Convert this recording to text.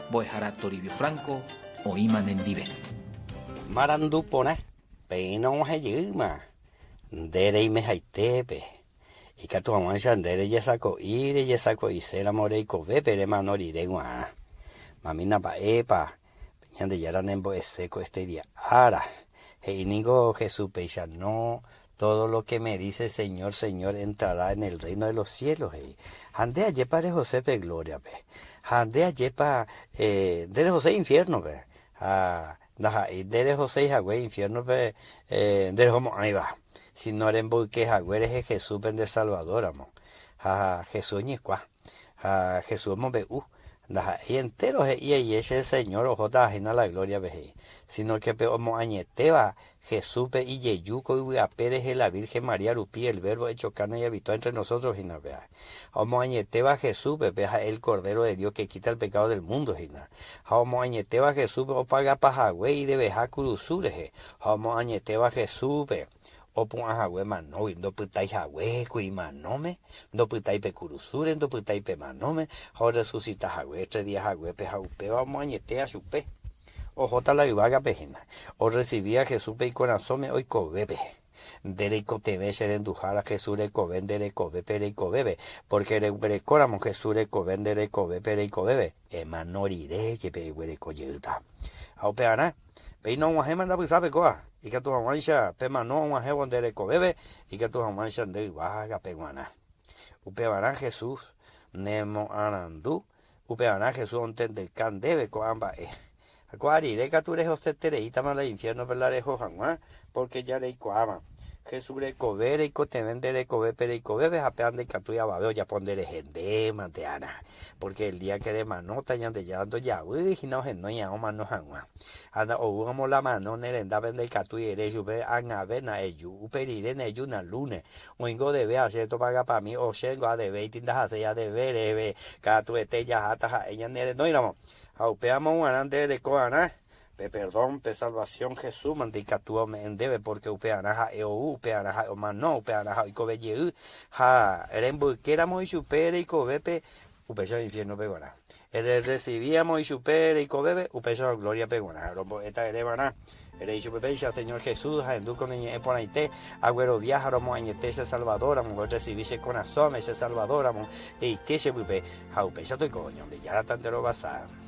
Mbo'ehára Toribio Franco oĩma nendive. Marandu porã, peẽ og̃uahẽ jeýma nde reimehaitépe, ikatu hag̃uáicha nde rejesako'i rejesako'iséramo reikovépe remano rire g̃uarã. Mamína mba'épa Ñandejára nembo'ese ko este día ára. He'i ningo Jesús péicha, No todo lo que me dice Señor, Señor entrará en el reino de los cielos, he'i. Ha nde ajépa rehose pe gloria-pe. Ha nde ajépa nde rehose infierno-pe. Ha ndaha'éi nde rehoséi hague infierno-pe nde rehomo'ãiva, sino remboyke hague rehe Jesús-pe nde Salvador ramo. Ha Jesús oñekuã. Ha Jesús omombe'u, Ndaha'éi entéro he'i aie che Señor ohóta hína la gloria-pe he'i, sino que pe omoañetéva Jesús-pe ijeju ko yvy ape rehe la Virgen María rupi el Verbo hecho carne y habitó entre nosotros hína péva. Ha omoañetéva Jesús-pe pe ha'e el Cordero de Dios que quita el pecado del mundo hína. Ha omoañetéva Jesús-pe opagapa hague ideveha kurusu rehe. Ha omoañetéva Jesús-pe Opu'ã hague manógui, ndopytái hague ku imanóme, ndopytái pe kurusúre, ndopytái pe manóme, ha orresusita hague tre día haguépe ha upéva omoañetéa chupe. Ohóta la yvágape hína. Orrecibía Jesúspe ikorasõme oikovépe. Nde reikotevẽ che renduhára Jesús rekove nde rekovépe reikovépe, pórke reguerekóramo Jesús rekove nde rekovépe reikovépe, emano rire jepe eguereko jeýta. Ha upearã, Péina og̃uahẽma ndapysápe kóva, ikatu hag̃uáicha pe mano og̃uahẽvo nde rekovépe, ikatu hag̃uáicha nde yvágape g̃uarã. Upevarã Jesús nemoarandu, upevarã Jesús ontendeka ndéve ko'ã mba'e. Ha ko'ã rire katu rehosetereítama la infiérnope la reho hag̃ua, pórke ja reikuaáma. Jesús rekove reikotevẽ nde rekovépe reikovépe ha péva ndaikatúi avave ojapo nde rehe ndémante arã. Pórke el día ke remanóta Ñandejára ndojavýi hína ohenói hag̃ua omano hag̃ua. Ha oúramo la mano ne rendápe ndaikatúi ere chupe ag̃ave na eju, upe rire na eju na lúne. Oĩngo odeve ha che topagapami o chéngo adevéiti ndahaséi adeve reheve katuete jaháta ha'e ñanerenóiramo. Ha upévamo g̃uarã nde reko arã. Pe perdón, pe salvación Jesús mante ikatúva ome'ẽ ndéve, pórke upearã ha'e ou, upearã ha'e omano, upearã ha'e oikove jey, ha remboykéramo ichupe reikovépe, upéicharõ infiérnope guarã. Rerrecibíamo ichupe reikovépe, upéicharõ glóriape guarã. Rombo'éta erévarã, ere ichupe péicha, Señor Jesús, ahendu ko ne ñe'ẽ porãite, aguerovia ha romoañete che Salvador ramo, rerrecibi che korasõme che Salvador ramo, eike che pype, ha upéicha toiko, Ñandejára tanderovasa.